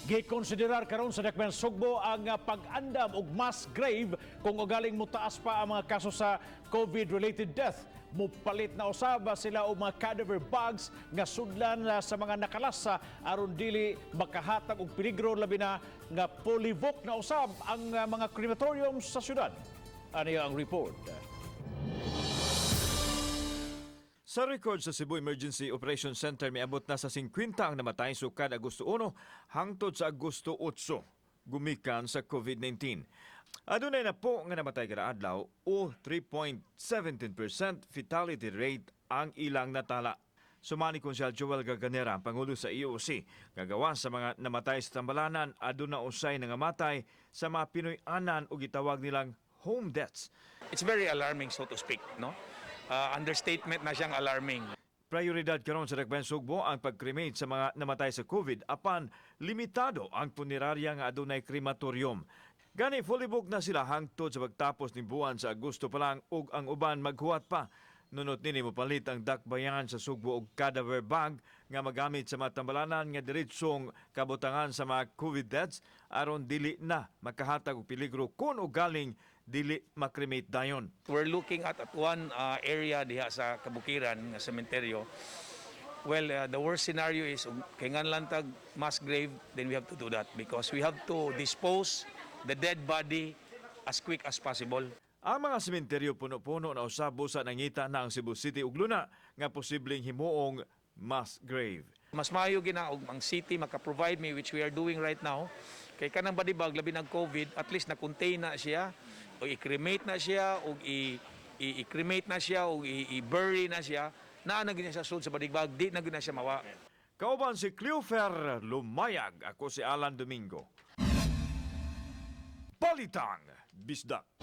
Gikonsiderar karon sa Dakbayan Sugbo ang pag-andam og mass grave kung ugaling mutaas pa ang mga kaso sa COVID-related death. Mupalit na usab sila og mga cadaver bags nga sudlan sa mga nakalasa aron dili makahatag og peligro, labi na nga fully booked na usab ang mga crematorium sa syudad. Ano ang report? Sa record sa Cebu Emergency Operations Center, miabot na sa 50 ang namatay sukad Agosto 1 hangtod sa Agosto 8 gumikan sa COVID-19. Adunay na po nga namatay kada adlaw o 3.17% fatality rate ang ilang natala. Sumani Konsehal Joel Garganera, ang Pangulo sa EOC, gagawa sa mga namatay sa tambalanan, aduna usay nangamatay sa mga Pinoy-anan o gitawag nilang home deaths. It's very alarming, so to speak, no? Understatement na siyang alarming. Prioridad karon sa Dakbayan Sugbo ang pag-cremate sa mga namatay sa COVID apan limitado ang punerarya nga adunay crematorium. Gani fully booked na sila hangtod sa pagtapos ning buwan sa Agosto pa lang ug ang uban maghuwat pa. Nunot nini, mopalit ang Dakbayan sa Sugbo og cadaver bag nga magamit sa mga tambalanan nga diretsong kabutangan sa mga COVID deaths aron dili na makahatag og peligro kung ugaling dili makremate dayon. We're looking at one area diha sa Kabukiran nga sementeryo. Well, the worst scenario is kay nganlan tag mass grave, then we have to do that because we have to dispose the dead body as quick as possible. Ang mga sementeryo puno-puno na usab busa nangita na ang Cebu City ug Luna nga posibleng himuong mass grave. Mas maayo gina og ang city maka-provide me, which we are doing right now, kay kanang body bag, labi nag COVID, at least na contain na siya o i-cremate na siya o i-cremate na siya o i-bury na siya, naa na gyud siya sulod sa body bag, di na gyud na siya mawa. Kauban si Cleofer Lumayag, ako si Alan Domingo. Balitang Bisdak.